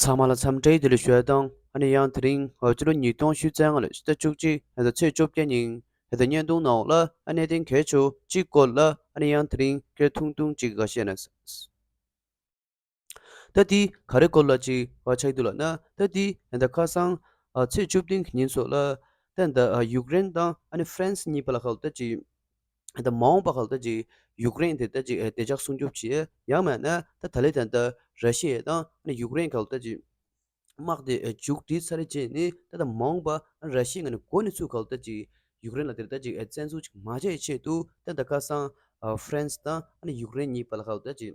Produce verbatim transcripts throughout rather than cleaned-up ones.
ཚང་མ་ལ་འཚམས་འདྲིའི་བདེ་ལེགས་ཞུ་ཡ་དང་། ཨ་ནི་ཡང་དེ་རིང་ཨ་ཕྱི་ལོ་ཉིས་སྟོང་ཉི་ཤུ་རྩ་ལྔ་ལོའི་ཕྱི་ཟླ་བཅུ་གཅིག་ཨ་ཟླ་ཚེས་བཅོ་བརྒྱད་ཉིན་ཨ་ཟླ་བརྙན་ཐུང་ནང་ལ་ཨ་གནད་དོན་གལ་ཆེ་བོ་གཅིག་སྐོར་ལ་ཨ་ནི་ཡང་དེ་རིང་སྐད་ཆ་ཐུང་ཐུང་ཅིག་ཨ་བཤད་ན། ད་དེ་ག་རེ་སྐོར་ལ་ཅིག་ཨ་ཆགས་འདུག་ལབ་ན། ད་དེ་ཨ་ཟླ་ཁ་སང་ཨ་ཚེས་བཅུ་བདུན་གྱི་ཉིན་སོགས་ལ་ད་ད་ཨ་ཡུཀ་རེན་དང་ཨ་ནི་ཧྥ་རན་སི་གཉིས་བར་ལ་ཁག་ད་ཅིག་ད་མ་འོངས་པ་ཁག་ད་ཅིག་ཡུཀ་རེན་དེ་ད་ཅིག་ཨ་བདེ་འཇགས་སྲུང་སྐྱོབ་བྱེད། ཡང་མིན་ན་ད་ད་ལོའི་ད་ད་ར་ཤི་ཡ་དང་ཨ་ནི་ཡུཀ་རེན་ཁག་ད་ཅིག་དམག་དེ་ཨ་མཇུག་སྒྲིལ་ཚར་རྗེས་ནས་ད་ད་མ་འོངས་པ་ཨ་ར་ཤི་ཡ་ངོས་ནས་འགོ་ནས་ཚུར་ཁག་ད་ཅིག་ཡུཀ་རེན་ལ་དེར་ད་ཅིག་ཨ་བཙན་འཛུལ་ཅིག་མ་བྱས་ཆེད་དུ་ད་ད་ཁ་སང་ཨ་ཧྥ་རན་སི་དང་ཨ་ནི་ཡུཀ་རེན་གཉིས་བར་ལ་ཁག་ད་ཅིག་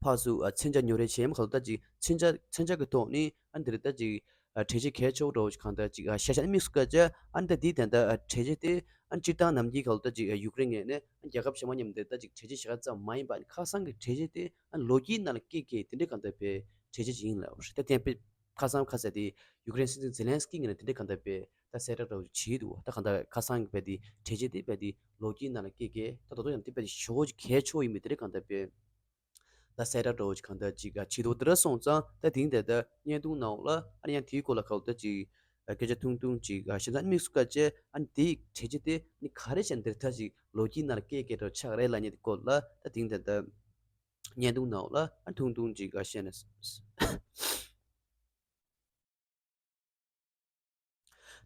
ཕར་ཚུར་ཨ་མཚོན་ཆ་ཉོ་རེས་བྱེད་མཁན་ཁག་ད་ཅིག་མཚོན་ཆ་མཚོན་ཆ་གི་ཐོག་ནས་ཨ་ནི་དེ་རེད་ད་ཅིག་ཨ་གྲོས་ཆོད་གལ་ཆེ་བོ་འདྲ་བོ་ཞིག་གང་ལྟར་ཅིག་ཨ་བཞག་བཞག་ནས་དམིགས་སུ་བཀར་བྱས། ཨ་ནི་ད་འདི་ད་ལྟ་ཨ་གྲོས་ཆོད་དེ་ཨ་ནི་སྤྱིར་བཏང་ནམ་རྒྱུན་ཁག་ད་ཅིག་ཨ་ཡུཀ་རེན་ངོས་ནས་ཨ་ནི་རྒྱལ་ཁབ་གཞན་མ་མཉམ་དུ་ད་ཅིག་གྲོས་ཆོད་བཞག་ཙམ་མ་ཡིན་པ། ཨ་ནི་ཁ་སང་གི་གྲོས་ཆོད་དེ་ཨ་ནི་ལོ་རྒྱུས་ནང་ལ་སྐད་སྐད་དེ་འདྲའི་གང་ལྟར་པའི་གྲོས་ཆོད་ཅིག་ཡིན་ལབ་རེད། ད་དེ་ཡང་དཔེ་ཁ་སང་ཁ་གསལ་དེ་ཡུཀ་རེན་སྲིད་འཛིན་ཛེ་ལན་སི་ཀི་ངོས་ནས་དེ་འདྲའི་གང་ལྟར་པའི་ད་གསལ་བསྒྲགས་འདྲ་བོ་ཅིག་བྱས་འདུག་ད་གང་ལྟར་ཁ་སང་གི་དཔེ་དེ་གྲོས་ཆོད་དེ་དཔེ་དེ་ལོ་རྒྱུས་ནང་ལ་སྐད་སྐད་ད་ད་དུང་ཡང་དེ་དཔེ་དེ་ཞེ་པོ་ཅིག་གལ་ཆེ་བོ་ཡིན་པའི་དེ་འདྲའི་གང་ལྟར་པའི་ད་གསལ་བསྒྲགས་འདྲ་བོ་ཅིག་གང་ལྟར་ཅིག་ཨ་བྱེད་དོ། དེ་འདྲ་སོང་ཙང་ད་དེང་དེ་ད་བརྙན་ཐུང་ནང་ལ་ཨ་ནི་ཡང་དེའི་སྐོར་ལ་ཁག་ད་ཅིག་ཨ་སྐད་ཆ་ཐུང་ཐུང་ཅིག་ཨ་བཤད་ན། དམིགས་སུ་བཀར་བྱས་ཨ་ནི་དེའི་གྲོས་ཆོད་དེ་ཨ་ནི་ག་རེ་བྱས་ནས་འདིར་ད་ཅིག་ལོ་རྒྱུས་ནང་ལ་སྐད་སྐད་འདྲ་བོ་ཆགས་རེད་ལབ་མཁན་དེ་སྐོར་ལ་ད་དེང་དེ་ད་བརྙན་ཐུང་ནང་ལ་ཨ་ཐུང་ཐུང་ཅིག་ཨ་བཤད་ན།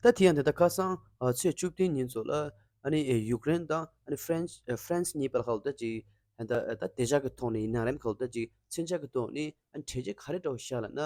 ད་དེ་ཡང་དེ་ལྟར་ཁ་སང་ཨ་ཚེས་བཅུ་བདུན་ཉིན་ཚོ་ལ་ཨ་ནི་ཨེ་ཡུཀ་རེན་དང་ཨ་ནི་ཧྥ་རན་སི་ཨེ་ཧྥ་རན་སི་གཉིས་བར་ལ་ཁག་ད་ཅིག་ད་ད་བདེ་འཇགས་ཀྱི་ཐོག་ནས་ཡིན་ན་རེད། ཁག་ད་ཅིག་མཚོན་ཆ་གི་ཐོག་ནས་ཨ་ནི་གྲོས་ཆོད་ག་རེ་འདྲ་བོ་བཞག་ལབ་ན།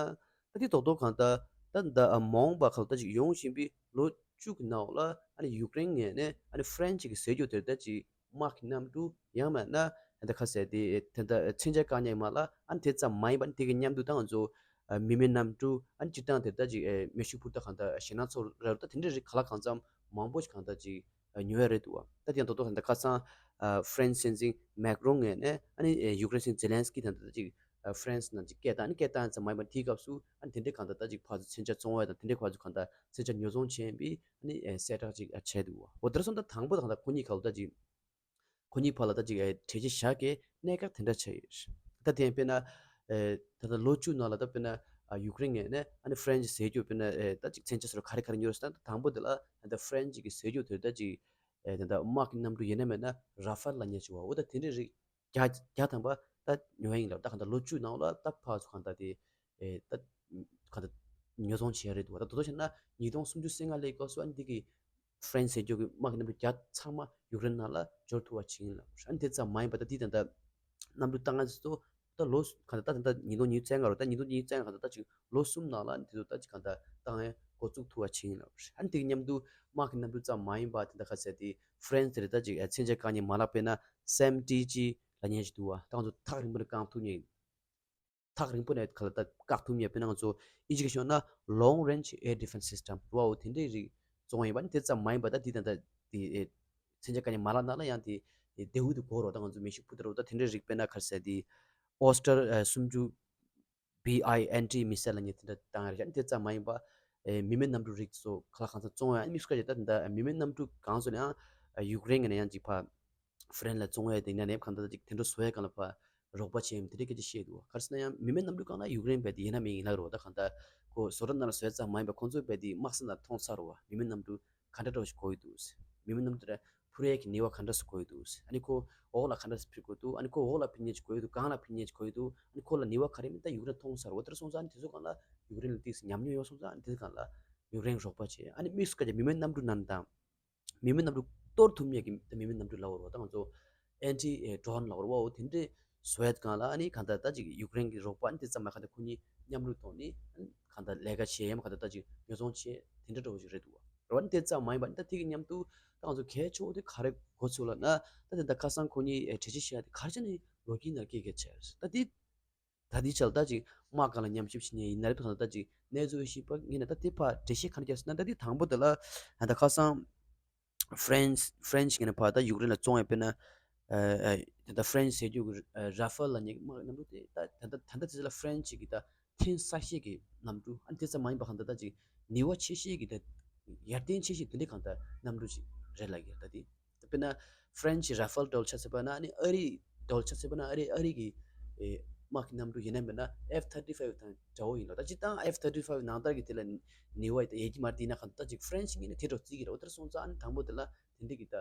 ད་དེ་རྡོག་རྡོག་གང་ལྟར་ད་ད་ཨ་མ་འོངས་པ་ཁག་ད་ཅིག་ཡོང་བཞིན་པའི་ལོ་བཅུ་གི་ནང་ལ་ཨ་ནི་ཡུཀ་རེན་ངོས་ནས་ཨ་ནི་ཧྥ་རན་སི་གི་ཟས་རྒྱུ་དེར་ད་ཅིག་དམག་གི་གནམ་གྲུ། ཡང་མིན་ན་ད་ལྟ་ཁ་གསལ་དེ་ད་ལྟ་མཚོན་ཆ་བཀག་ཉར་མ་ལག་ཨ་ནི་དེ་ཙམ་མ་ཡིན་པ་ནི་དེ་གི་མཉམ་དུ་ད་ང་ཚོ་ཨ་མི་མེད་གནམ་གྲུ། ཨ་ནི་སྤྱིར་བཏང་དེ་ལྟ་ཅིག་ཨ་མེ་ཤུགས་འཕུར་མདའ་གང་ལྟར་ཞེད་སྣང་ཚོར་ར་རུ་ད་དེ་འདྲའི་རིགས་ག་ལ་གང་འཚམ་མང་པོ་ཞིག་གང་ལྟར་ཅིག་ཨ་ཉོ་ཡ་རེད་འདུག་བ། ད་དེ་ཡང་རྡོག་རྡོག་ད་ལྟ་ཁ་སང་ཨ་ཧྥ་རན་སི་སྲིད་འཛིན་མེག་རོན་ངོས་ནས་ཨ་ནི་ཨ་ཡུཀ་རེན་སྲིད་འཛིན་ཛེ་ལན་སི་ཀི་དང་ད་ལྟ་ཅིག་ཨ་ཧྥ་རན་སི་ནང་ཅིག་སྐད་བཏང་། ཨ་ནི་སྐད་བཏང་ཙམ་མ་ཡིན་པ་དེའི་སྐབས་སུ་ཨ་ནི་དེ་འདྲའི་གང་ལྟར་ད་ཅིག་ཕར་ཚུར་མཚོན་ཆ་བཙོང་བ་དང་དེ་འདྲའི་ཕར་ཚུར་གང་ལྟར་མཚོན་ཆ་ཉོ་ཚོང་བྱེད་པའི་ཨ་ནི་ཨ་གསལ་བསྒྲགས་ཅིག་ཨ་བྱས་འདུག་བ། འོ་དེར་སོང་ད་དང་པོ་དང་ད་ཁོ་གཉིས་ག་ལ་ད་ཅིག་ཁོ་གཉིས་བར་ལ་ད་ཅིག་ཨེ་གྲོས་ཆོད་བཞག་གི་གནད་འགག་དེ་འདྲ་ཆགས་ཡོད། ད་དེ་ཡང་དཔེར་ན་ཨེ་ད་ལྟ་ལོ་བཅུ་ནང་ལ་ད་དཔེར་ན་ཨ་ཡུཀ་རེན་ངོས་ནས་ཨ་ནི་ཧྥ་རན་སི་ཟས་རྒྱུ་དཔེར་ན་ཨེ་ད་ཅིག་མཚོན་ཆ་སོགས་ག་རེ་ག་རེ་ཉོས་ཟེར་ན། ད་དང་པོ་དེ་ལ་ད་ཧྥ་རན་སི་གི་ཟས་རྒྱུ་དེ་ད་ཅིག་ཨེ་ད་ལྟ་དམག་གི་གནམ་གྲུ་ཡིན་ན་མིན་ན་ར་ཧྥལ་ལབ་མཁན་ཅིག་བ། འོ་ད་དེ་འདྲའི་རིགས་བརྒྱ་བརྒྱ་ཐམ་པ་ད་ཉོ་ཡ་ཡིན་ལབ། ད་གང་ལྟར་ལོ་བཅུ་ནང་ལ་ད་ཕར་ཚུར་གང་ལྟར་དེ་ཨེ་ད་གང་ལྟར་ཉོ་ཚོང་བྱས་རེད་འདུག་བ། ད་དོ་དོ་བྱས་ན་ཉིས་སྟོང་སུམ་ཅུ་སོ་ལྔ་ལོའི་སྐབས་སུ་ཨ་ནི་འདི་གི་ཧྥ་རན་སི་ཟས་རྒྱུ་གི་དམག་གི་གནམ་གྲུ་བརྒྱ་ཚང་མ་ཡུཀ་རེན་ནང་ལ་འབྱོར་ཐུབ་པ་བྱས་ཡིན་ལབ། ཨ་ནི་དེ་ཙམ་མ་ཡིན་པ་ད་འདི་ད་ལྟ་གནམ་གྲུ་བཏང་ང་ཚོ་ད་ལོ་གང་ལྟར་ད་ད་ལྟ་ཉིས་སྟོང་ཉི་ཤུ་རྩ་ལྔ་རེད། ད་ཉིས་སྟོང་ཉི་ཤུ་རྩ་ལྔ་གང་ལྟར་ད་ཅིག་ལོ་གསུམ་ནང་ལ་ཨ་ནི་དེ་ཚོ་ད་ཅིག་གང་ལྟར་བཏང་ཡ་འགོ་བཙུགས་ཐུབ་པ་བྱས་ཡིན་ལབ། ཨ་ནི་དེ་གི་མཉམ་དུ་དམག་གི་གནམ་གྲུ་ཙམ་མ་ཡིན་པ་དེ་འདྲ་ཁ་གསལ་དེ་ཧྥ་རན་སི་དེ་རེད། ད་ཅིག་མཚོན་ཆ་བཀག་ཉར་མ་ལག་དཔེར་ན་སེམ་ཊི་ཇི་ལབ་མཁན་ཞིག་འདུག་བ། ད་ང་ཚོ་ཐག་རིང་པོ་ནས་བཀག་ཐུབ་མཁན། ཐག་རིང་པོ་ནས་ག་ལ་ད་བཀག་ཐུབ་མཁན། དཔེར་ན་ང་ཚོ་ཨིན་ཇི་གི་ཤོད་ན་long range air defense system རེད་བ། འོ་དེ་འདྲའི་རིགས་བཙོང་བ་ཡིན་པ་ནི་དེ་ཙམ་མ་ཡིན་པ་ད་འདི་ད་ལྟ་དེ་ཨེ་མཚོན་ཆ་བཀག་ཉར་མ་ལག་ནང་ལ་ཡང་དེ་ཨེ་དེའུ་དེ་དགོས་རེད་བ། ད་ང་ཚོ་མེ་ཤུགས་འཕུར་མདའ་རེད་བ། ད་དེ་འདྲའི་རིགས་དཔེར་ན་ག་རེ་ཟེར་དེ་ཨོ་སི་ཊར་ཨེ་སུམ་ཅུ་བི་ཨའི་ཨན་ཊི་མི་སེལ་ལབ་མཁན་དེ་འདྲ་བཏང་ཡ་རེད། ཨ་ནི་དེ་ཙམ་མ་ཡིན་པ་ཨེ་མི་མེད་གནམ་གྲུ་རིགས་ཚོ་ག་ལ་གང་འཚམ་བཙོང་ཡ། ཨ་ནི་དམིགས་སུ་བཀར་བྱས་ད་ད་ལྟ་མི་མེད་གནམ་གྲུ་གང་ཚོ་ལ་ཡང་ཡུཀ་རེན་ངོས་ནས་ཡང་ཅིག་ཕར་ཧྥ་རན་སི་ལ་བཙོང་ཡ་དེ་ཡིན་ན་ནས་གང་ལྟར་ཅིག་དེ་འདྲ་བཟོ་ཡ་སྒང་ལ་ཕར་རོགས་པ་བྱས་ཡོད་དེ་འདྲའི་སྐད་ཆ་བཤད་འདུག་བ། ག་རེ་ཟེར་ན་ཡང་མི་མེད་གནམ་གྲུ་སྒང་ལ་ཡུཀ་རེན་རྦད་དེ་ཡིན་ན་མིན་ཡིན་ལབ་རེད་བ། ད་གང་ལྟར་ཁོ་བཟོ་གྲྭ་ནང་ལ་བཟོ་ཡ་ཙམ་མ་ཡིན་པ་ཁོང་ཚོས་རྦད་དེ་དམག་ས་ནང་མཐོང་ཚར་རེད་བ། མི་མེད་གནམ་གྲུ་ག་འདྲ་འདྲ་བོ་ཞིག་དགོས་ཀྱི་འདུག་མི་མེད་གནམ་གྲུ་དེ་འཕུར་ཡས་ཀྱི་ནུས་པ་ག་འདྲ་ཞིག་དགོས་ཀྱི་འདུག་ཨ་ནི་ཁོ་འོག་ལ་ག་འདྲ་ཞིག་འཕུར་དགོས་འདུག་ཨ་ནི་ཁོ་འོག་ལ་འཕུར་མཁན་ཞིག་དགོས་ཀྱི་འདུག་གང་ལ་འཕུར་མཁན་ཞིག་དགོས་ཀྱི་འདུག་ཨ་ནི་ཁོ་ལ་ནུས་པ་ག་རེ་མིན་ད་ཡུཀ་རེན་མཐོང་ཚར་རེད་བ། དེ་འདྲ་སོང་ཙང་ཨ་ནི་དེ་ཚོ་སྒང་ལ་ཡུཀ་རེན་ལ་ཏོག་ཙམ་ཉམས་མྱོང་ཡོད་སོང་ཙང་ཨ་ནི་དེ་ཚོ་སྒང་ལ་ཡུཀ་རེན་རོགས་པ་བྱས། ཨ་ནི་དམིགས་སུ་བཀར་བྱས་མི་མེད་གནམ་གྲུ་ནང་དང་། མི་མེད་གནམ་གྲུ་གཏོར་ཐུབ་མཁན་གྱི་མི་མེད་གནམ་གྲུ་ལབ་རེད་བ། ད་ང་ཚོ་ཨན་ཊི་ཨེ་ཌོ་རོན་ལབ་རེད་བ། འོ་དེ་འདྲས་བཟོ་ཡས་སྒང་ལ་ཨ་ནི་གང་ལྟར་ད་ཅིག་ཡུཀ་རེན་གྱི་རོགས་པ་ཨ་ནི་དེ་ཙམ་མ་གང་ལྟར་ཁོ་གཉིས་མཉམ་རུབ་ཐོག་ནས་ཨ་ནི་གང་ལྟར་ལས་ཀ་བྱེད་ཡས་མ་གང་ལྟར་ད་ཅིག་ཉོ་ཚོང་བྱེད་དེ་འདྲ་འདྲ་བོ་ཞིག་རེད་འདུག་བ། རེད་བ། ཨ་ནི་དེ་ཙམ་མ་ཡིན་པ་ཨ་ནི་ད་དེ་གི་མཉམ་དུ་ད་ང་ཚོ་གལ་ཆེ་བོ་དེ་ག་རེ་གོ་ཚུལ་ལབ་ན། ད་དེ་ད་ཁ་སང་ཁོ་གཉིས་ཨེ་གྲོས་ཆོད་བཞག་དེ་ག་རེ་བྱས་ནས་ལོ་རྒྱུས་ནང་སྐད་སྐད་ཆ་ད་དེ། ད་འདི་ཆ་ལ་ད་ཅིག་དམག་སྒང་ལ་མཉམ་ཞུགས་བྱེད་མཁན་ཡིན་ན་རེད། ད་ད་ཅིག་གནས་ཚུལ་ཞིག་པ་ངས་ན་ད་དེ་ཕར་འགྲེལ་བཤད་ག་འདྲ་བརྒྱབ་ཟེར་ན། ད་འདི་དང་པོ་དེ་ལ་ད་ཁ་སང་ཧྥ་རན་སི་ཧྥ་རན་སི་ངས་ན་ཕར་ད་ཡུཀ་རེན་ལ་བཙོང་ཡ་དཔེར་ན་ད་ད་ཧྥ་རན་སི་ཟེར་རྒྱུ་གི་ར་ཧྥལ་ལབ་མཁན་གྱི་དམག་གི་གནམ་གྲུ་དེ་ད་ད་ད་ད་ད་དེ་ཚོ་ལ་ཧྥ་རན་སི་གི་ད་འཐེན་ས་ཤེས་ཀྱི་གནམ་གྲུ། ཨ་ནི་དེ་ཙམ་མ་ཡིན་པ་གང་ལྟར་ད་ཅིག་ནུས་པ་ཆེ་ཤོས་ཀྱི་ད་ཡར་ལྡན་ཆེ་ཤོས་དེ་འདྲའི་གང་ལྟར་གནམ་གྲུ་ཞིག་རེད་ལབ་ཀྱི་རེད། ད་དེ་དཔེར་ན་ཧྥ་རན་སི་ར་ཧྥལ་འདྲ་བོ་ཆ་བཞག་པ་ན་ཨ་ནི་ཨ་རི་འདྲ་བོ་ཆ་བཞག་པ་ན་ཨ་རི་ཨ་རི་གི་ཨེ་ དམག་གི་གནམ་གྲུ་ཡིན་ན་མིན་ན་F thirty five དང་འདྲ་བོ་ཡིན་ལ། ད་སྤྱིར་བཏང་F thirty five ནང་ལྟར་གྱི་དེ་ལ་ནུས་པ་ཡོད་ཀྱི་མ་རེད། དེ་ཡིན་ན་གང་ལྟར་ཅིག་French གིས་ནི་དེ་འདྲ་བརྩི་གི་རེད། འོ་དེར་སོང་ཙང་ཨ་ནི་དང་པོ་དེ་ལ་དེ་འདྲ་གི་ད་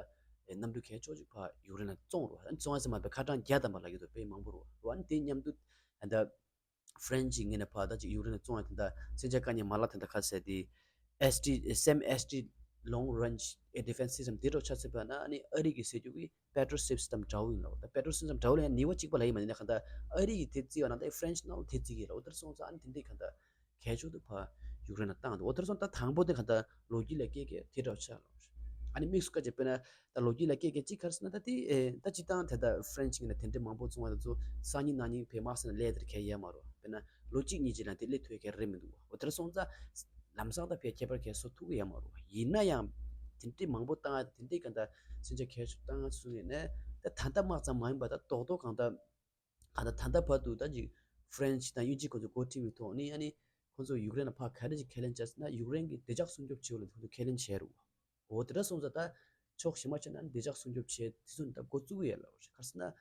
གནམ་གྲུ་གལ་ཆེ་ཅིག་ཕར་ཡུཀ་རེན་ལ་བཙོང་རོགས། ཨ་ནི་བཙོང་ཡ་ཟེར་མ་རེད་པས། ཁ་གྲངས་བརྒྱ་ཐམ་པ་ལབ་ཀྱི་འདུག་དཔེ་མང་པོ་རེད་པ། ཨ་ནི་དེ་མཉམ་དུ་ད་French གི་ངོས་ནས་ཕར་ད་ཅིག་ཡུཀ་རེན་ལ་བཙོང་ཡ་དེ་འདྲ་མཚོན་ཆ་བཀག་ཉེན་མ་ལག་དེ་འདྲ་ག་ཟེར་དེ་S D, SAM S D long range air defense system དེ་འདྲ་ཆགས་ཚུལ་བ་ན། ཨ་ནི་ཨ་རི་གིས་ཟེར་རྒྱུ་གི་Patriot system འདྲ་བོ་ཡིན་ལ། ད་Patriot system འདྲ་བོ་ལ་ཡང་ནུས་པ་གཅིག་པ་ལ་ཡིན་མ་ཡིན་ན་གང་ལྟར་ཨ་རི་གིས་དེ་བརྩི་བ་ན་ད་French ནང་ལ་དེ་བརྩི་གི་རེད། འོ་དེར་སོང་ཙང་ཨ་ནི་དེ་འདྲའི་གང་ལྟར་གལ་ཆེ་དུ་ཕར་ཡུཀ་རེན་ལ་བཏང་འདུག་འོ་དེར་སོང་ད་དང་པོ་དེ་གང་ལྟར་ལོ་རྒྱུས་ལ་སྐད་སྐད་དེ་འདྲ་ཆགས་ལ། ཨ་ནི་དམིགས་སུ་བཀར་བྱས་དཔེར་ན་ད་ལོ་རྒྱུས་ལ་སྐད་སྐད་ཅིག་ག་རེ་ཟེར་ན། ད་དེ་ཨེ་ད་སྤྱིར་བཏང་དེ་ད་French གིས་ནི་དེ་འདྲའི་མང་པོ་བཙོང་བ་དེ་ཚོ་སང་ཉིན་གནངས་ཉིན་ཕར་དམག་ས་ནས་སླེབས་དེར་གལ་ཡོད་མ་རེད། དཔེར་ན་ལོ་གཅིག་གཉིས་ཅིག་ལ་དེ་སླེབས་ཐུབ་ཡ་གལ་རེད་མི་འདུག་འོ་དེར་སོང་ཙང་ལམ་སང་ད་ཕར་ཁྱད་པར་གལ་བཟོ་ཐུབ་ཀྱི་ཡོད་མ་རེད། ཡིན་ན་ཡང་དེ་འདྲའི་མང་པོ་བཏང་ཡ་དེ་འདྲའི་གང་ལྟར་མཚོན་ཆ་གལ་ཆེ་བཏང་ཡ་སོང་ནས་ད་ད་ལྟ་དམག་ཙམ་མ་ཡིན་པ་ད་རྡོག་རྡོག་གང་ལྟར་གང་ལྟར་ད་ལྟ་བར་དུ་ད་ཅིག་French དང་དབྱིན་ཇི་ཁོ་ཚོ་འགོ་ཁྲིད་པའི་ཐོག་ནས་ཨ་ནི་ཁོ་ཚོ་ཡུཀ་རེན་ལ་ཕར་ག་རེ་ཅིག་ཁས་ལེན་བྱས་ཟེར་ན། ཡུཀ་རེན་གྱི་བདེ་འཇགས་སྲུང་སྐྱོབ་བྱེད་དགོས་ལ་ཁོ་ཚོ་ཁས་ལེན་བྱས་རེད་པ། འོ་དེ་འདྲ་སོང་ཙང་ད་ཕྱོགས་གཞན་པ་བྱས་ན་བདེ་འཇགས་སྲུང་སྐྱོབ་བྱེད་དེ་ཚོ་ད་འགོ་བཙུགས་ཡོད་ལ། ག་རེ་ཟེར་ན་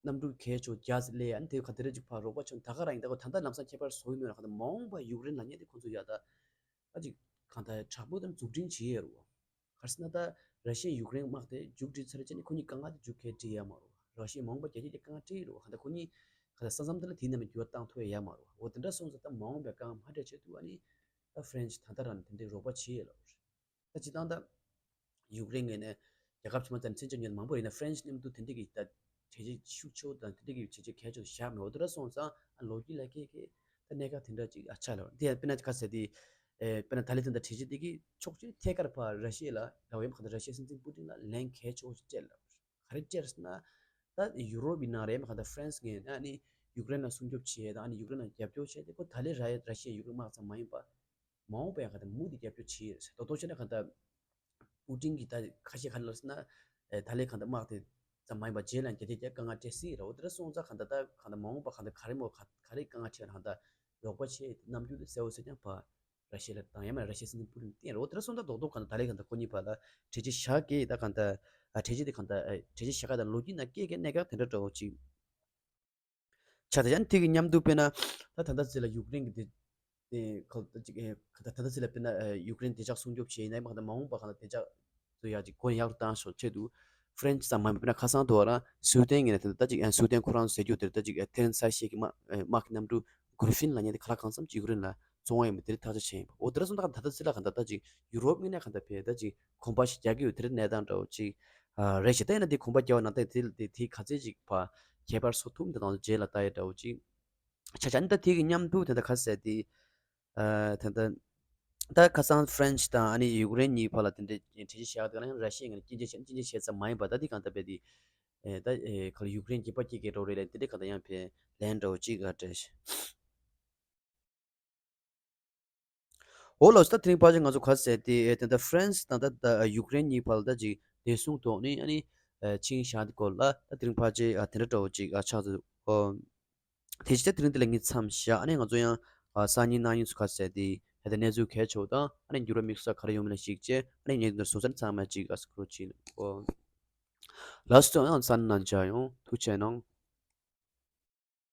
གནམ་གྲུ་གལ་ཆེ་བརྒྱ་ཙམ་སླེབས། ཨ་ནི་དེ་ག་དེ་འདྲ་ཅིག་ཕར་རོགས་པ་བྱུང་། ད་ག་རང་ཡིན། ད་ཁོ་ད་ལྟ་ལམ་སང་ཁྱད་པར་བཟོ་གི་མེད་ལ། གང་ལྟར་མ་འོངས་པ་ཡུཀ་རེན་ལབ་མཁན་དེ་ཁོ་ཚོ་ཡ་ད་ད་ཅིག་གང་ལྟར་དྲག་པོ་དང་མཛུབ་སྟོན་བྱེད་ཡོད་རེད་པ། ག་རེ་ཟེར་ན་ད་ར་ཤི་ཡས་ཡུཀ་རེན་དམག་དེ་མཇུག་སྒྲིལ་ཚར་རྗེས་ནས་ཁོ་གཉིས་དཀའ་ངལ་དེ་མཇུག་ག་སྒྲིལ་ཡ་མ་རེད་པ། ར་ཤི་ཡས་མ་འོངས་པ་རྒྱལ་ཁྱོན་དེ་དཀའ་ངལ་འཕྲད་ཡོད་རེད་པ། གང་ལྟར་ཁོ་གཉིས་གང་ལྟར་ས་མཚམས་དེ་ལ་དེའི་ནང་ནས་འགྱུར་བ་བཏང་ཐུབ་ཡ་མ་རེད་པ། འོ་དེ་འདྲ་སོང་ཙང་ད་མ་འོངས་པའི་དཀའ་ངལ་མ་འཕྲད་ཆེད་དུ་ཨ་ནི་ད་French ད་ལྟ་རང་ནས་དེ་འདྲའི་རོགས་པ་བྱེད་ཡོད་ལ། ད་སྤྱིར་བཏང་ད་ཡུཀ་རེན་ངོས་ནས་རྒྱལ་ཁབ་ཕྱི་མ་ཙམ་མཚོན་ཆ་ཉོས་མང་པོ་ཡིན་ན་French མཉམ་དུ་དེ་འདྲ་གི་ད་གྲོས་གཞི་ཤུགས་ཆེ་བོ་དང་དེ་འདྲ་གི་བྱས་རྗེས་གལ་ཆེ་བོ་བཞག་མེད། འོ་དེ་འདྲ་སོང་ཙང་ཨ་ལོ་རྒྱུས་ལ་སྐད་སྐད་ད་གནད་འགག་དེ་འདྲ་ཅིག་ཨ་ཆགས་ལ། དེ་དཔེར་ན་ག་ཟེར་དེ་ཨེ་དཔེར་ན་ད་ལན་དེ་འདྲ་གྲོས་གཞི་དེ་གི་ཕྱོགས་གཅིག་ཐད་ཀར་ཕར་ར་ཤི་ཡ་ལ་ར་བའི་མ་ག་ད་ར་ཤི་ཡའི་སྲིད་འཛིན་པུ་ཏིན་ལ་ལན་གལ་ཆེ་བོ་ཞིག་སྤྲད་ལ། ག་རེ་སྤྲད་ཟེར་ན། ད་ཡུ་རོབ་ཡིན་ན་རེད། མ་ག་ད་French ངོས་ནས་ཨ་ནི་ཡུཀ་རེན་ལ་སྲུང་སྐྱོབ་བྱེད་དང་ཨ་ནི་ཡུཀ་རེན་ལ་རྒྱབ་སྐྱོར་བྱེད་དེ་ཁོ་ད་ལན་ར་ར་ཤི་ཡ་ཡུཀ་རེན་དམག་ཙམ་མ་ཡིན་པ། མ་འོངས་པ་ཡང་ག་ད་མུ་མཐུད་རྒྱབ་སྐྱོར་བྱེད་ཡོད་ཟེར། ད་དོ་ཆེ་ན་ག་ད་པུ་ཏིན་གྱིས་ད་ཁ་ཤས་ག་རེ་ལབ་ཟེར་ན། ཨེ་ད་ལན་ག་ད་དམག་དེ་ཙམ་མ་ཡིན་པ་རྗེས་ལ་རྒྱ་ཆེ་རྒྱ་དཀའ་ངལ་འཕྲད་སྲིད་རེད། འོ་དེ་འདྲ་སོང་ཙང་ག་ད་ད་ག་ད་མ་འོངས་པ་ག་ད་ག་རེ་མོ་ག་ག་རེ་དཀའ་ངལ་འཕྲད་ན་ག་ད་རོགས་པ་བྱེད་རྣམ་འགྱུར་དེ་གསལ་བོ་གསལ་རྐྱང་ཕར་ར་ཤི་ཡ་ལ་བཏང་ཡ་མ་ར་ཤི་ཡའི་སྲིད་འཛིན་པུ་ཏིན་བསྟན་རེད། འོ་དེ་འདྲ་སོང་ཙང་རྡོག་རྡོག་ག་ད་ད་ལན་ག་ད་ཁོ་གཉིས་བར་ལ་གྲོས་གཞི་བཞག་གི་ད་ག་ད་ཨ་གྲོས་གཞི་དེ་ག་ད་ཨ་གྲོས་གཞི་བཞག་ག་ད་ལོ་རྒྱུས་ནང་སྐད་སྐད་གནད་འགག་དེ་འདྲ་འདྲ་བོ་ཅིག་ཆགས། ད་ཡང་དེ་གི་མཉམ་དུ་དཔེར་ན་ད་ད་ལྟ་ཚེ་ལ་ཡུཀ་རེན་གྱི་དེ་དེ་ཁ་ད་ཅིག་ཨེ་ཁ་ད་ད་ལྟ་ཚེ་ལ་དཔེར་ན་ཨེ་ཡུཀ་རེན་བདེ་འཇགས་སྲུང་སྐྱོབ་བྱས་ཡིན་ན་མ་ག་ད་མ་འོངས་པ་ག་ད་བདེ་འཇགས་ཚོ་ཡག་ཅིག་གོ་ཡག་རུ་བཏང་ཤོག་ཆེད་དུ་French ཙམ་མ་ཡིན་པར་ན་ཁ་སང་དུ་བ་རང་སུའུ་ཏན་གྱི་ནས་དེ་ད་ཅིག་ཨེ་སུའུ་ཏན་ཁོ་རང་ཟེར་རྒྱུ་དེར་ད་ཅིག་ཨེ་ཐེ་རན་ས་ཤེད་ཀྱི་དམག་ཨེ་དམག་གི་གནམ་གྲུ་Gripen ལབ་མཁན་དེ་ག་ལ་གང་འཚམ་ཅིག་ཡུཀ་རེན་ལ་བཙོང་བ་ཡིན་པ་དེ་རིགས་ཐག་གཅོད་བྱས་ཡིན་པ། འོ་དེ་འདྲ་སོང་ཙང་ག་ད་ད་ལྟ་ཚེ་ལ་ག་ད་ད་ཅིག་ཡུ་རོབ་ངོས་ནས་ག་ད་ཕེ་ད་ཅིག་གོམ་པ་ཞིག་རྒྱག་གི་ཡོད་དེ་རིགས་གནས་སྟངས་འདྲ་བོ་ཅིག་ཨ་རེད་ཤག་ད་ཡིན་ན་དེ་གོམ་པ་རྒྱག་པ་ནང་བསྟན་དེ་དེ་དེ་ག་ཚད་ཅིག་ཕར་ཁྱད་པར་བཟོ་ཐུབ་འདི་དང་རྗེས་ལ་ལྟ་ཡ་འདྲ་བོ་ཅིག་ཆ་ཆ་ནི་ད་དེ་གི་མཉམ་དུ་དེ་འདྲ་ག་ཟེར་དེ། ཨ་དེ་འདྲ་ད་ཁ་སང་French དང་ཨ་ནི་ཡུཀ་རེན་གཉིས་བར་ལ་དེ་འདྲའི་གྲོས་གཞི་བཞག་དེ་ག་ལ་ཡང་ར་ཤི་ཡ་ངོས་ནས་སྐྱོན་བརྗོད་བྱས་སྐྱོན་བརྗོད་བྱས་ཙམ་མ་ཡིན་པ་ད་དེ་གང་ལྟར་བས་དེ་ཨེ་ད་ཨེ་ག་ལ་ཡུཀ་རེན་རྒྱུད་པ་སྐྱེ་གི་འགྲོ་རེད་ལབ་དེ་འདྲའི་གང་ལྟར་ཡང་ཕེ་ལན་འདྲ་བོ་ཅིག་ག་སྤྲད། འོ་ལགས་སོ། ད་དེ་རིང་ཕལ་ཆེར་ང་ཚོ་ག་ཟེར་དེ་ཨེ་དེ་འདྲ་French དང་ད་ད་ཡུཀ་རེན་གཉིས་བར་ལ་ད་ཅིག་བདེ་སྲུང་ཐོག་ནས་ཨ་ནི་ཨེ་ཆིངས་བཞག་དེ་སྐོར་ལ་ད་དེ་རིང་ཕལ་ཆེར་ཨ་དེ་འདྲ་འདྲ་བོ་ཅིག་ཨ་ཆགས་འདུག་ཨོ། དེ་ཕྱིན་ཆད་དེ་རིང་འདི་ལ་ངས་མཚམས་བཞག་ཨ་ནི་ང་ཚོ་ཡང་ཨ་སང་ཉིན་གནངས་ཉིན་ཚོ་ག་ཟེར་དེ་ཧེ་ད་གནས་ཚུལ་གལ་ཆེ་བ་དང་ཨ་ནི་འགྱུར་བ་དམིགས་བསལ་ག་རེ་ཡོང་མིན་ལ་གཞིགས་བྱས་ཨ་ནི་ངས་འདི་འདྲ་བཟོ་ཚར་ཚང་མ་ཅིག་ཨ་སྐུ་རོགས་བྱེད་ཨོ། ལགས་སོ། ཡང་ས་ནང་མཇལ་ཡོང་། ཐུགས་རྗེ་གནང་།